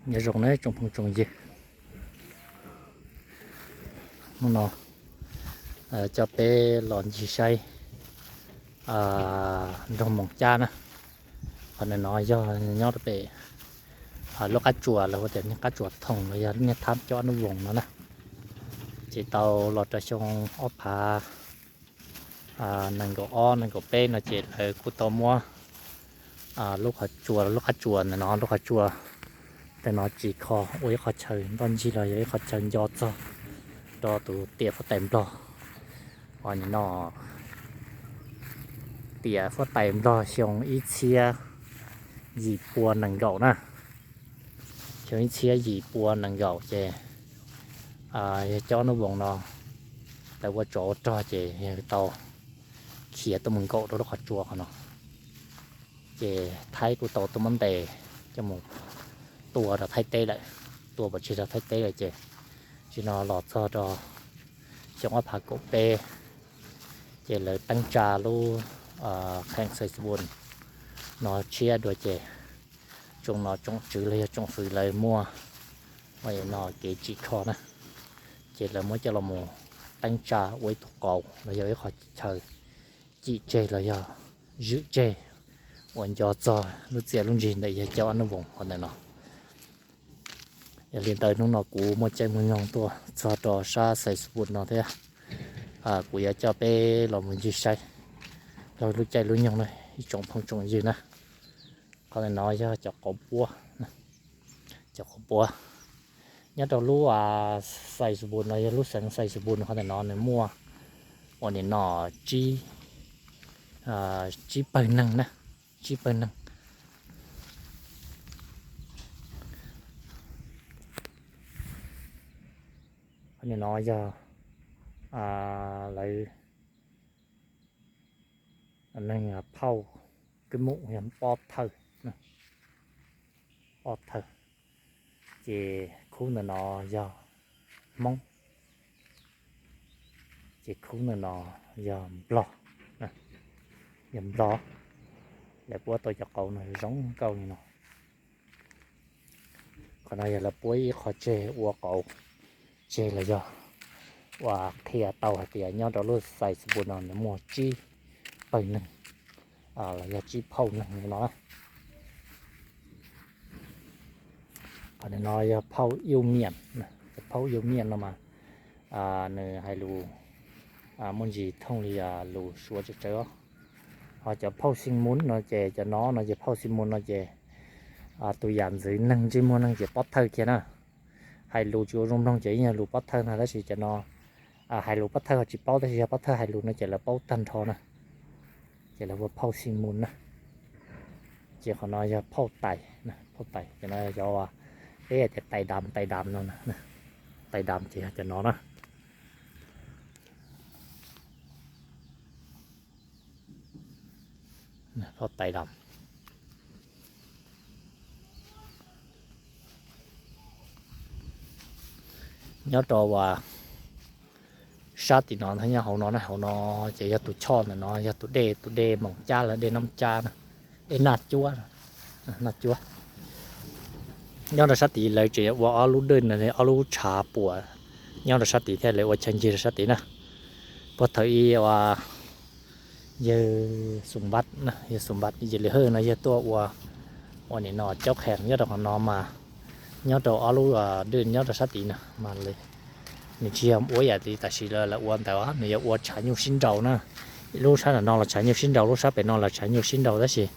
Nyob zoo nawb tsoom phooj tsoom ywg, hnub no coj peb los ncig saib nroog Moos Cab na. Qhov ntawm no yog nyob rau pem lub qab tsuas lawv hu tias niag qab tsuas Thoom los yog niag thab cov Nub Voos no na. Ces tau los rau xyoo ob phav nees nkaum ob nees nkaum peb no ces lawv kuj tau muab lub qhov tsua, lub qab tsuas ntawm no, lub qhov tsua ntawm no tsim kho ua ib qhov chaw ntoj ncig los yog ib qhov chaw nco txog rau tus tiam huab tais Nplog, nim no tiam huab tais Nplog xyoo ib txhiab yim pua nees nkaum na. Xyoo ib txhiab yim pua nees nkaum ces yog cov Nub Voos no lawv ua tsov ua rog ces yog tau khiav tuaj mus nkaum rau lub qhov tsua qhov no. Ces Thaib kuj tau tuaj muab ntes coj mus tua rau Thaib teb lawm, tua pov tseg rau Thaib teb lawm ces tsim no los txog rau xyoo ob phav kaum peb ces lawv teeb tsa lub qhee Xais Xus Npus no tshiab dua ces tsoom nom tsoom tswv los yog tsoom fwv lawv muaj no kev tsim kho na, ces lawv muab coj los mus teeb tsa ua ib tug qauv los yog ib qhov chaw cim tseg los yog zwm tseg uas nco txog lub txiaj lub ntsig ntawm yawg Cauj Ob Nub Voos qhov ntawm no. Yog li ntawd hnub no kuv muaj caij muaj nyoog tuaj txog rau sab Xais Xus Npus no thiab, kuv yuav coj peb los mus ncig saib rau lub caij lub nyoog na ib tsoom phooj tsoom ywg na. Qhov ntawm no yog cov qauv puab, cov qauv puab nyob rau lub Xais Xus Npus no, yog lub xeev Xais Xus Npus no. Qhov ntawm no nws muaj ua nim no tsib, tsib pawg neeg na, tsib pawg neeg. Qhov ntawm no yog lawv neeg phauj kwv mum yog pob thawj, pob thawj. Ces khub ntawm no yog Hmoob, ces khub ntawm no yog Nplog, yog Nplog. Lawv puab tau cov qauv no zoo nkauj li no. Qhov no yog lawv puab ib qho tseg ua qauv tseg los yog ua qhia tau hais tias nyob rau lub Xais Xus Npus no nws muaj tsib pawg neeg los yog tsib phauj neeg li no. Qhov no yog phauj Iu Miam, phauj Iu Miam no mas nws hais lus muaj ntsis thooj li lus Suav tsawv tsawv. Ho cov phauj Xis Mus no ces cov no no ces phauj Xis Mus no ces tus yam ntxwv neeg ntsej muag neeg ces pob thawj kiag na. Hais lus tsis ua zoo mloog ces yeej yog lus pob thawj no tab sis cov no hais lus pob thawj ho tsis paub tab sis yog pob thawj hais lus no ces lawv paub tag nrho na. Ces lawv hu phauj Xis Mus na. Ces qhov no yog phauj Tais, phauj Tais ces no yog peb hais tias Tais Dam, Tais Dam no, Tais Dam ces yog cov no na. Phauj Tais Dam. Nyob rau sab tim no nyob hauv no na, hauv no ces yog tus choj ntawm no yog tus dej, tus dej Moos Cab los dej Nab Cab, dej Naj Cuab, Naj Cuab. Nyob rau sab tid lawv tseem ua ob lub dej, ob lub tshav puam nyob rau sab tid thiab lawv ua chaw ncig rau sab tid na. Puag thaum ub ua yawg Xus Npab, yawg Xus Npab Yis Lis Hawj no yawg tuaj ua, ua nim no caub qhees nyob rau qhov no mas nyob rau ob lub dej nyob rau sab tid na mas nws tsis yog ua ib yam li tam sim lawv ua ntawd, nws yog ua tshav nyuj sib nraus na. Lub sab ntawm no los tshav nyuj sib nraus, lub sab pem no los tshav nyuj sib nraus tab sis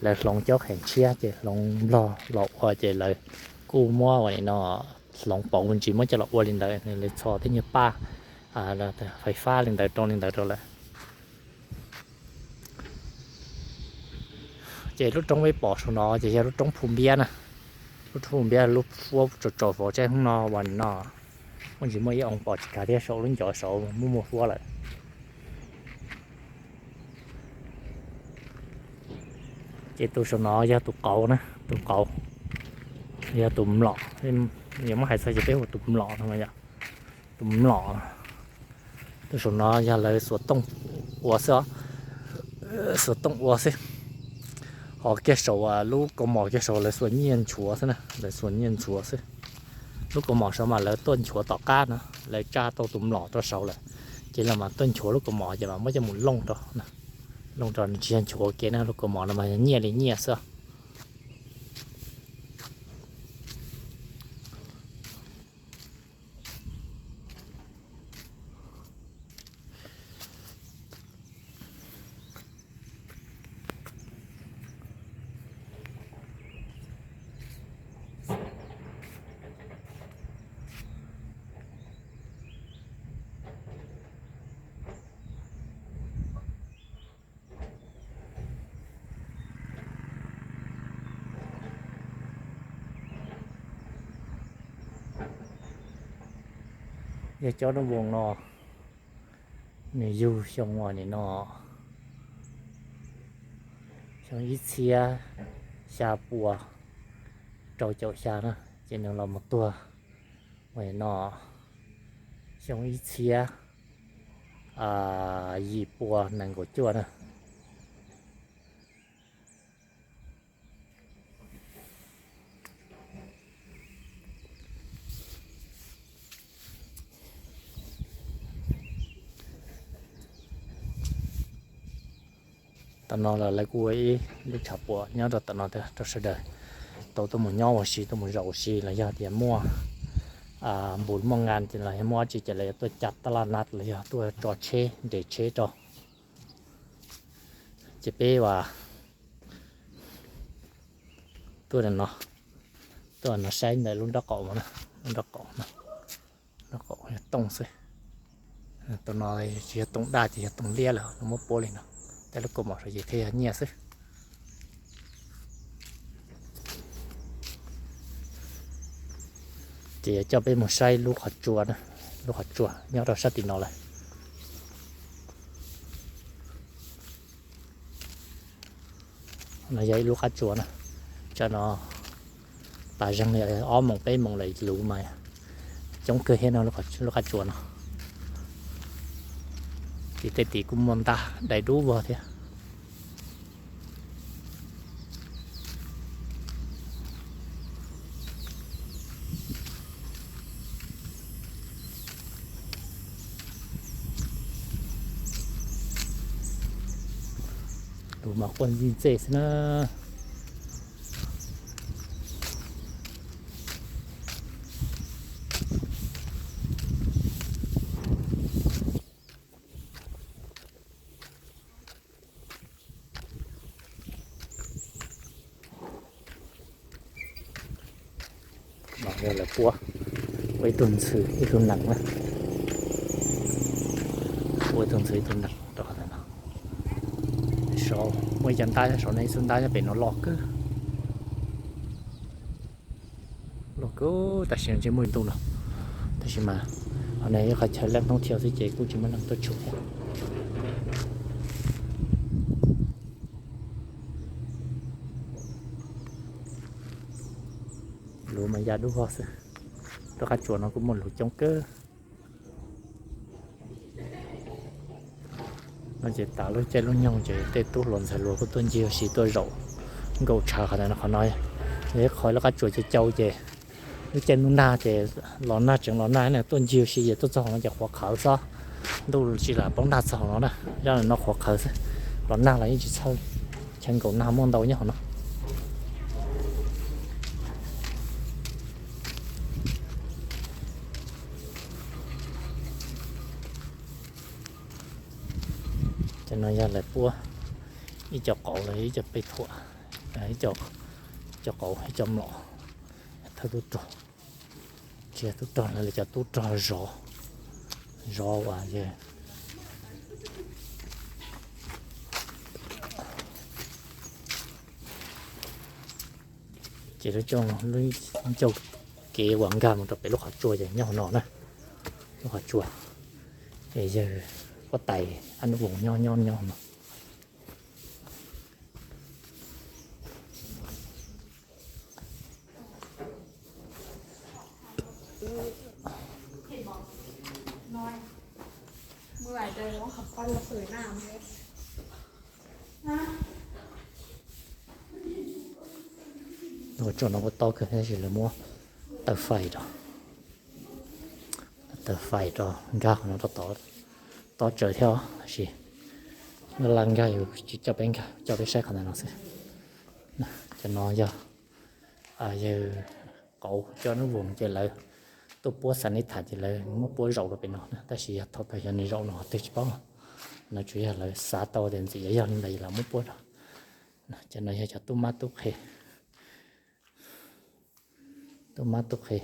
lawv hloov caub qhees tshiab ces hloov nplog los ua ces lawv kuj muab ua nim no hloov pauv me ntsis muab coj los ua li ntawd, nws li txhos tej nyuag paj fais fab li ntawd rau li ntawd rau lawm. Ces lub roob peb pom saum no ces yog lub roob Phu Npiab na. Lub roob Phu Npiab lub fuab tsaus tsaus vov tsaib hnub no uas no muaj ntsis muaj ib oo pom tsis kav thiab saum lub ncov saud muaj muaj fuab lawm. Ces tus saum no yog tus qauv na, tus qauv yog tus mlom, yuav muab hais txog ces peb hu tus mlom no yom. Tus mlom, tus saum no yog lawv xuas tooj ua xwb os, xuas tooj ua xwb. Ho kiag saum lub kaus mom kiag saud lawv xuas nyiaj nchuav xwb na, lawv xuas nyiaj nchuav xwb. Lub kaus mom saud mas lawv tuaj nchuav tom qab no, lawv tsa tau tus mlom rau saud lawm, ces los mas tuaj nchuav lub kaus mom ces mas muab coj mus looj rau, looj rau nws tsis yog nchuav ua ke na, lub kaus mom no mas yog nyiaj li nyiaj xwb. Yog cov nub voos no, nws yug xyoo ua nim no, xyoo ib txhiab xya pua rau caum xya na, ces nws los mus tuag ua nim no xyoo ib txhiab yim pua nees nkaum cuaj na. Tam no los lawv kuj ua ib lub tshav puam nyob rau tom no rau sawv daws tau tuaj mus nyob ua si, tuaj mus zaum ua si los yog tias muaj npus muaj nqa ces los yog muaj dab tsi ces lawv yuav tuaj cav taj laj nab los yog tuaj tso tsheb nres tsheb rau. Ces peb ua tuaj no, tuaj no saib ntawm lub nrob qaum no, lub nrob qaum no, nrob qaum yog tooj xwb. Tus no tsis yog tooj daj ces yog tooj liab lawm, lawv muab puab li no. Tej lub kaus mom saud ces thiaj yog nyiaj xwb. Ces yuav coj peb mus saib lub qhov tsua, lub qhov tsua nyob rau sab tim no lawm. No yog ib lub qab tsua na, tsam no tas zeeg li ob moos peb moos lawm luv mas coob kawg thiab no, lub qab tsua no. Tim tej tim kuj muaj ntag, dai dub vog thiab. Luv mas quaj ntxij ntxej xwb na. No yog lawv puab, puab ib tug ntxhw ib tug nees na, puab ib tug ntxhw ib tug nees rau qhov no. Saud muaj ib co ntab, saud no ib xub ntab nyob pem no loj kawg. Loj kawg tab sis tsis muaj ib ntu no, tab sis mas qhov no yog qhov chaw leej hnub thiab xwb ces kuj tsis muaj neeg tuaj tshum thiab. Luv mas ya dub vog xwb. Lub qab tsuas no kuj muaj luv coob kawg. No ces tas lub caij lub nyoog ces tej tub hluas ntxhais hluas kuj tuaj ncig ua si tuaj zaum nkaum tshav qhov ntawd no. Qhov no yog ib qho lub qab tsuas cav cau ces lub caij ntuj nag ces los nag tseem los nag na, tuaj ncig ua si ces tuaj txog no ces qhuav qhawv xwb. Ntuj tsis lam paub nag txog no na, zaj no qhuav qhawv xwb. Los nag los yeej tsis txhawj, chaw nkaum nag muaj ntau nyob hauv no. Cov no yog lawv puab ib co qauv los ib co pej thuam, ib co qauv ib co mlom thawj tub rog. Tsis yog tub rog, lawv cov tub rog zov, zov uas yog ces lub ncauj kev uas nkag mus rau pem lub qhov tsua ces nyob hauv no na. Lub qhov tsua ces yawg huab tais Ab Nub Voos nyob nyob nyob no. Tsob no kuj tob kawg tab sis lawv muab tawv fais rau, tawv fais rau nkag qhov no rau tod, tob tsawv thiab tab sis laj laj nkag yus tsis coj peb nkag, coj peb saib qhov ntawm no xwb. Cov no yog yawg qauv coj nub voos ces lawv tuaj puab xav neb tham ces lawv muab puab zaum rau pem no na, tab sis yog thaum kawg yog nws zaum no twg tsis paub. No tsuas yog lawv xav tau tias ntxim yog li ntawd lawv muab puab rau. Cov no yog cov tub mab tub qhe, tub mab tub qhe,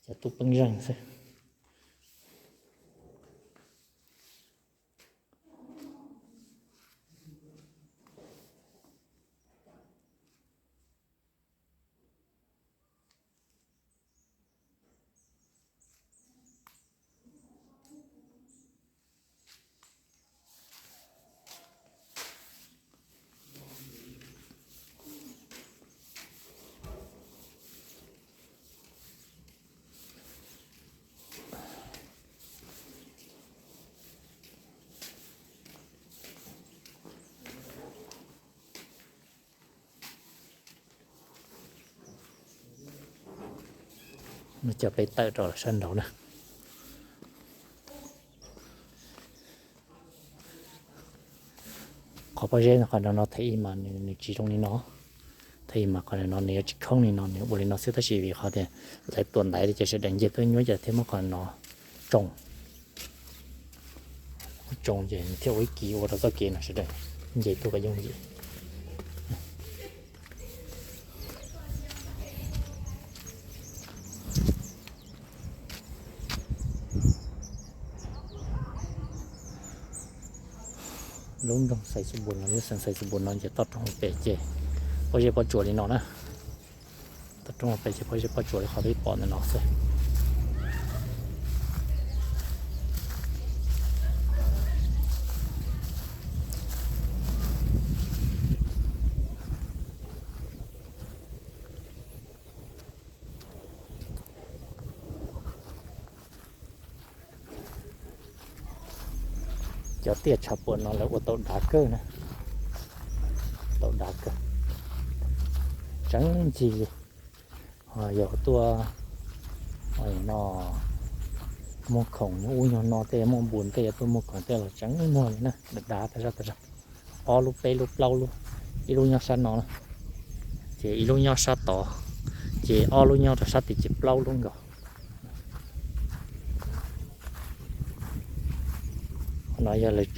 cov tub peeb zeej xwb. Muab cov peb tawm rau sab nraud na. Qhov pob zeb qhov no no thaum ub mas nws tsis zoo li no. Thaum ub mas qhov no nws yuav tsis khoob li no, nws ua li no xwb tab sis vim qhov tias lawv tua ntaiv li ces sawv daws nce tuaj nyuab ces thiaj muab qhov no tsoo, tsoo ces nws thiaj ua ib kis ua rau txoj kev no sawv daws nce tuaj kom yooj yim. Lub nroog Xais Xus Npus no, lub xeev Xais Xus Npus no ces toj roob hauv pes ces pob zeb pob tsuas li no na. Toj roob hauv pes ces pob zeb pob tsuas li qhov peb pom ntawm no xwb. Cov tiaj tshav puam no lawv ua tau dav kawg na, tau dav kawg, tseeb ncig li. Ho yog tuaj no muag khoom nyob ub nyob no tej, muaj npus tej, yog tuaj muag khoom tej los tseeb muag li na, dav dav tas zog tas zog. Ob lub peb lub plaub lub, ib lub nyob sab no na, ces ib lub nyob sab tod, ces ob lub nyob rau sab tid ces plaub lub nkaus. Qhov no yog lawv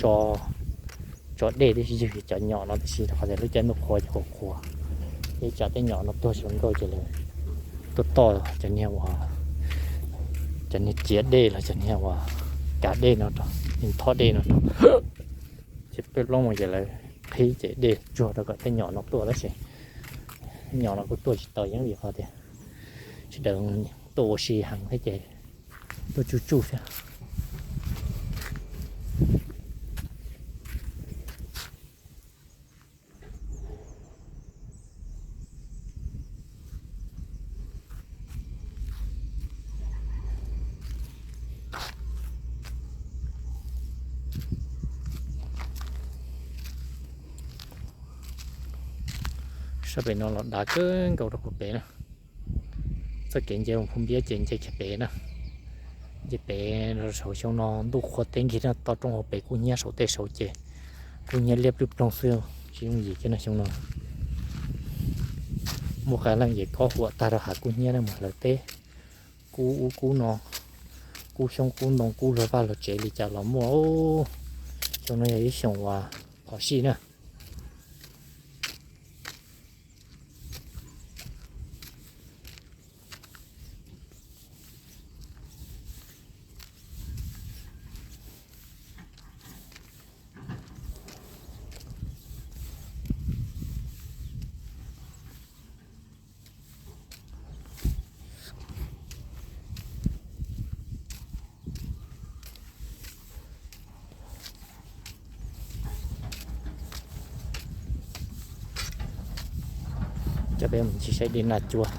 tso dej tib si, cov nyom no tib si, rau qhov tias lub caij ntuj qhua ces qhuav qhuav, ces tsam tej nyom no tuag tsis zoo nkauj ces lawv tuaj toj cov niag uas, cov niag ciav dej los cov niag uas kav dej no rau, niag thob dej no rau. Ces peb plaub mus ces lawv qhib ces dej tsuag rau kom tej nyom no tuaj tab sis nyom no kuj tuaj tsis tau yeeb vim qhov tias sawv daws tuaj ua si heev thiab ces tuaj tsuj tsuj thiab. Sab pem no los dav kawg nkaus rau puag pem na. Txoj kev nce mus Phum Npiab ces nce kiag pem na. Nce pem rau saum xyoo no ntuj qhua teb nkig na, toj roob hauv pes kub hnyiab saum tej saud ces kub hnyiab liab ploog ploog xwb, tsis yooj yim kiag no xyoo no. Muaj qee leej ces kob huam tag rau hav kub hnyiab na, mus hlawv teb kub ub kub no, kub xyoob kub ntoo kub luag vaj luag tsev li cas los muaj. Xyoo no yog ib xyoos uas phom sij na. Coj peb mus ncig saib dej Naj Cua,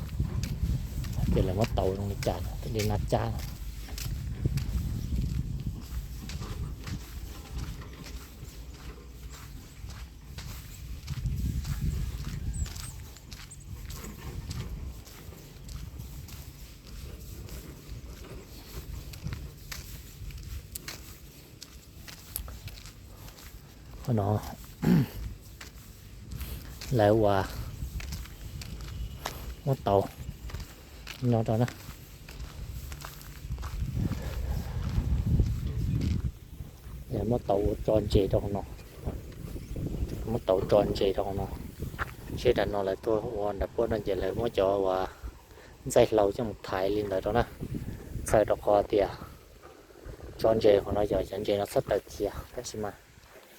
tias lawv muab taus zoo li cas, dej Naj Cab no. No lawv ua muab tau nyob rau na, muab tau ua tso ntses rau hauv no, muab tau tso ntses rau hauv no. Seb nram no lawv tuaj ua nram puab no ces lawv muab cov uas ntxaij hlau coj mus thaiv li ntawd rau na, txhawm rau qhov tias tso ntses hauv no yog cov ntses no txhob tawm khiav, tab sis mas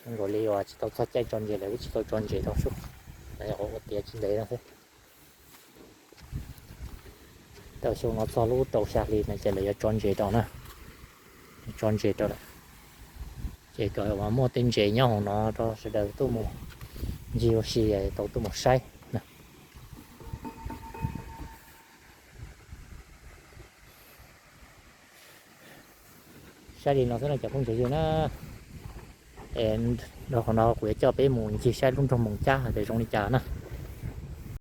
zoo nkaus li uas tsis tau txog caij tso ntses lawv twb tsis tau tso ntses rau xwb, lawv ua tiav tsis ntev no xwb. Tau xyoo no txog lub rau xya hli no ces lawv yuav tso ntses rau na, tso ntses rau lawm, ces kom uas muaj tej ntses nyob hauv no rau sawv daws tuaj mus ncig ua si tau tuaj mus saib na. Saib li no xwb no cov phooj ywg na, rau qhov no kuv yuav coj peb mus ncig saib lub nroog Moos Cab hais tias zoo li cas na.